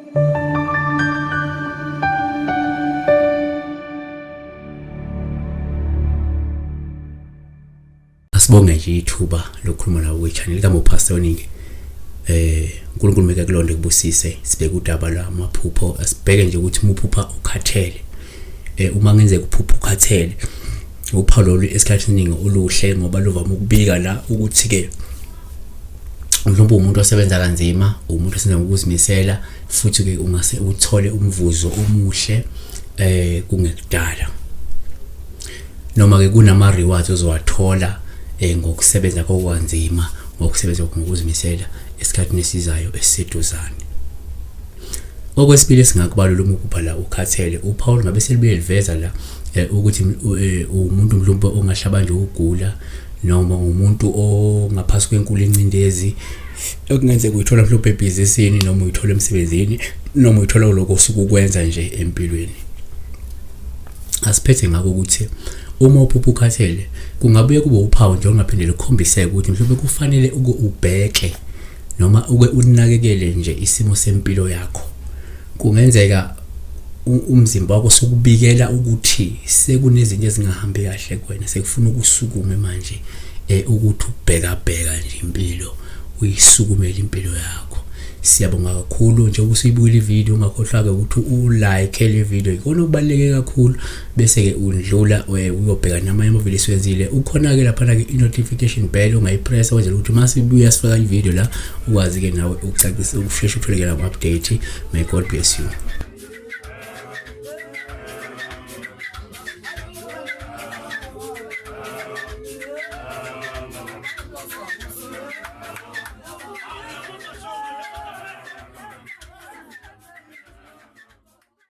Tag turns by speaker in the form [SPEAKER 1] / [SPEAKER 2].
[SPEAKER 1] Asibonge nje ithuba lokukhuluma nawe kwi-channel kaMopastor Oningi. uNkulunkulu meke kulonde kubusise. Sibheke udaba lwamaphupho, asibheke nje ukuthi uma uphupha ukhathele, uma ngenzeka uphupha ukhathele, uphawu lolu esikhathini esiningi oluhle ngoba luvama ukubika la ukuthi ke mhlawumbe umuntu osebenza kanzima, umuntu osebenza ngokuzimisela, futhi ke ungase uthole umvuzo omuhle kungekudala, noma ke kunama rewards ozowathola ngokusebenza kokwanzima, ngokusebenza ngokuzimisela esikhathini esizayo esiseduzane. Okwesibili esingakubalula uma uphupha la ukhathele, uPaul ngabe selibuye liveza la ukuthi umuntu mhlawumbe ongahlaba nje ukugula, noma umuntu ongaphasi kwenkulu incindezi okungenzeka uyithola mhlawumbe ebhizinisini, noma uyithola emsebenzini, noma uyithola lokho osuke ukwenza nje empilweni. Asiphethe ngakho ukuthi uma uphupha ukhathele kungabuye kube uphawu nje olungaphinde lukhombiseke ukuthi mhlawumbe kufanele uke ubheke noma uke unakekele nje isimo sempilo yakho. Kungenzeka umzimba wakho sukubikela ukuthi sekunezinto ezingahambi kahle kuwena, sekufuna ukusukume manje ukuthi ubheka bheka nje impilo, uyisukumele impilo yakho. Siyabonga kakhulu njengoba usuyibukile ivideo, ungakhohlwa-ke ukuthi ulike le video, ikona okubaluleke kakhulu, bese-ke undlula uyobheka namanye amavidiyo esiwenzile. Ukhona-ke laphana-ke i-notification bell ongayipressa wenzela ukuthi uma sibuya sifaka ivideo la ukwazi-ke nawe ukucacisa, ukusheshe utholeke lama-update. May God bless you.